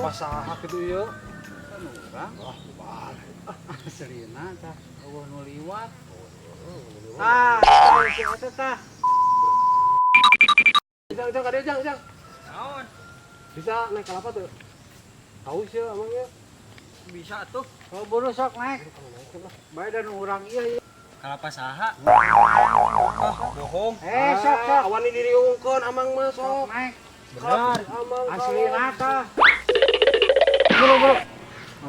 Kalapa saha kitu ieu? Kan urang. Wah, balik. Aslina tah eueuh nu liwat. Tah, si eta tah. Jang, jang, kadieu jang, jang. Naon? Bisa naik kalapa tuh? Tahu sih emangnya. Bisa tuh. Oh, buru sok naik. Bae dan urang ieu. Kalapa saha? Ah, bohong. Eh, sok sok. Awan ini diriungkeun amang mah Sok sok. naik. Benar. Amang Aslina tah. Buru buru.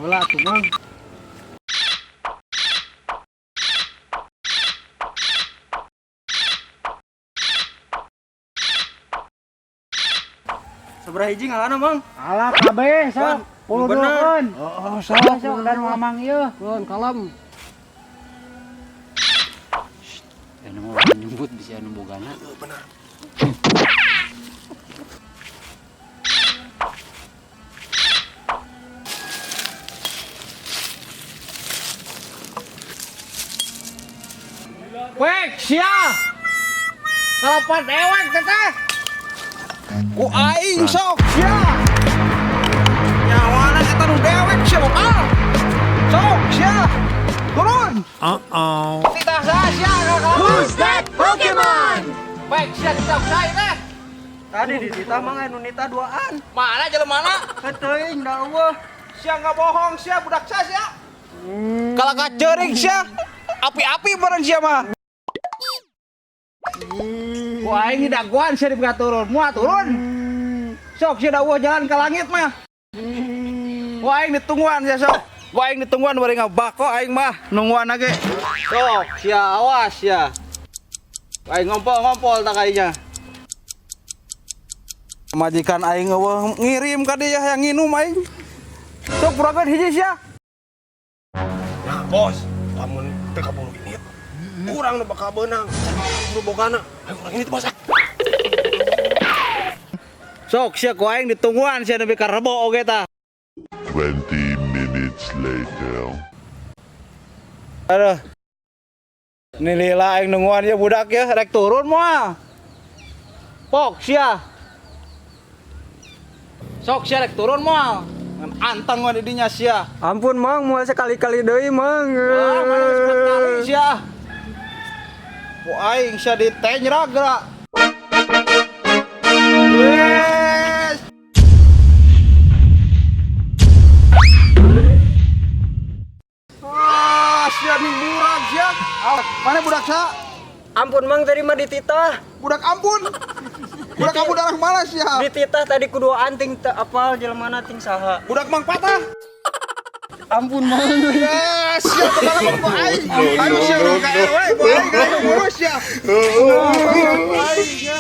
Ulah tuh mang. Sabaraha hiji ngalana, Mang? Alah kabeh sok. Pan, bener. Puluh Oh, sok. Sok dan mamang ieu. Keun kalem. Anu mau nyebut bisa anu bogana. Benar. Wek, sia. Kalapa dewek teteh. Ku aing sok sia. Nyawana eta nu dewek sia bakal. Sok sia. Turun. Uh-oh. Titah saha sia ka kalapa. Who's that Pokemon? Wek, sia titah saha teh. Tadi di tita mah anu nita duaan. Mana jelema mana? Teuing da eueuh. Sia nggak bohong sia budak sia sia. Kalaka ceurik sia. Api-api bareng sia mah. Ku aing dagoan sia dibuka turun. Moal turun. Sok sia dawuh jalan ke langit mah. Ku aing ditungguan sia sok. Ku aing ditungguan bari ngabako aing mah nungguan lagi. Sok sia awas sia. Aing ngompol-ngompol tak kayaknya. Majikan aing eueuh ngirim ka dia yang nginum aing. Sok purakeun hiji sia. Nah, bos, lamun teu kaburu ini urang nu bakal beunang. Nu bogana. Ayo urang ini teh bos. Sok sia ku aing ditungguan sia nepi ka rebo oge tah. 20 minutes later. Aduh. Ini lila aing nungguan ya budak ya rek turun moal. Pok sia. Sok sia rek turun moal. Ngan anteng we di dinya sia. Ampun mang, moal sekali-kali deui mang. Ah, mana geus kali sia. Ku aing sia ditenyrak geura. Wes. Ah, sia nih burak sia. Ah, mana budak sia? Ampun mang tadi mah dititah. Budak ampun. Budak ampun darah mana sia? Dititah tadi kuduaan ting teu apal jelema ting saha. Budak mang patah. Ampun mang. Ya, sia bakal ku aing. Ayo sia urang ka RW, ku aing ayo urus sia. Aing sia.